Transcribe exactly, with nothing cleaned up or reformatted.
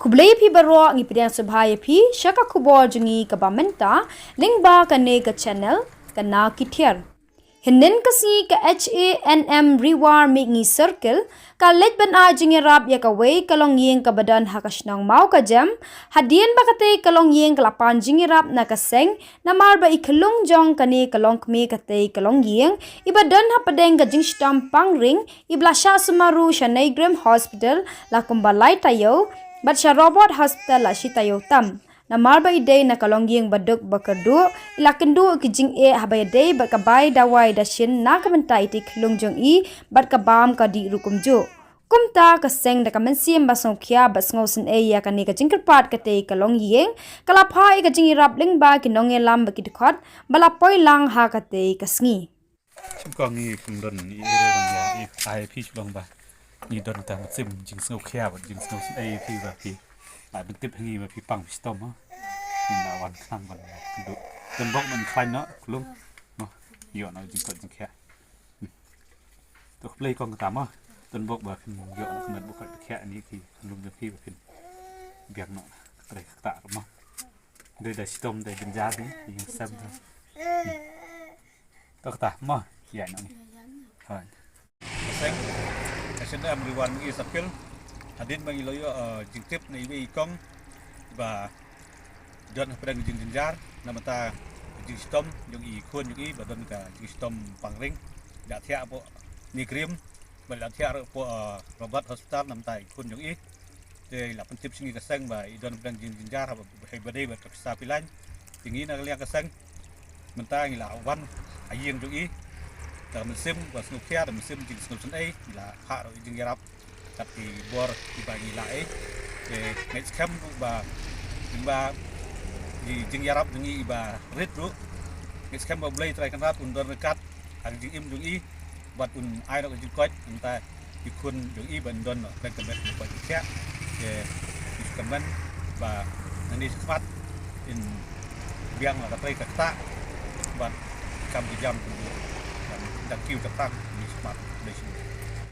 Khublei phi baroh, ngi pdiang sngewbha ïa phi sha ka khubor jong ngi kaba mynta lyngba kane ka channel Ka Naw Ki Thiar. Hynnin ka sngi ka H A N M Ri War Mihngi Circle ka leit ban ai jingïarap ïa kawei ka longïing kaba don ha ka shnong Mawkajem, hadien ba katei ka longïing ka la pan jingïarap na ka seng namar ba i khyllung jong kane ka longkmie katei ka longïing iba don hapdeng ka jingshitom pangring iba la shah sumar ruh sha NEIGRIHMS Hospital la kumba lai taïew, bad sha Robert Hospital la shi taïew tam. Namar ba i dei na ka longïing ba duk ba kyrduh, i la kynduh ki jingeh haba ïadei bad ka bai dawai dashin na ka bynta itei i khyllung jong i bad ka bam ka dih ruh kumjuh. Kumta ka seng da ka mynsiem ba sngewkhia bad sngewsynei ïa kane ka jingkyrpad katei ka longïing, ka la phah ïa ka jingïarap lyngba ki nongïalam bad ki dkhot ba la poi lang ha katei ka sngi. Shim ko ngi kum don i ere ban ïa i ai phi shlong ba ngi don ta mynsiem jingsngewkhia bad jingsngewsynei phi ba phi. Ai ban tip ngi ba phi pang phi shitom ha. Ngi la wan khang ban du. Don bok ban khlaiñ noh khlung. Noh. Ïoh noh jingkoit jingkhiah. To khublei kong kata mo. Don bok ba phin ïoh noh kmen bok koit khiah ni ki khlung jong phi ba phin biang noh. Ka trei ka kta mo. Dei da shitom dei jynjar ni ïing sem. To kata mo, ïa nang. Hoi. Seng, ka seng em Ri War Mihngi Circle. Hadien ba ngi la ïoh, eh, jingtip na iwei i kong ba don hapdeng jingjynjar na bynta jingshitom jong i khun jong i ba don ka jingshitom pangring. Jah thiah hapoh NEIGRIHMS. Ba la thiah ruh hapoh, eh, Robert Hospital na bynta i khun jong i. Te la pyntip sha ngi ka seng ba i don hapdeng jingjynjar haba hei ba dei bad ka pisa pilaiñ. Te ngi na ka liang ka seng mynta ngi la wan ha ïing jong i. Da ka mynsiem ba sngewkhia, da ka mynsiem jingsngewsynei, ngi la phah ruh i jingïarap kat ki bor kiba ngi lah ei. Te ngeit skhem ruh ba lyngba i jingïarap jong i ba rit ruh, ngeit skhem ba U Blei Trai Kynrad un don ryngkat ha ka jingim jong i bad un ai noh ka jingkoit na bynta i khun jong i ban don noh pdeng ka met ka koit ka khiah. Te ngi sngewkmen ba nangne shakhmat in biang la ka trei ka ktah bad kam ki jam ki jam. Thank you, shaphrang, ngi sngewkmen.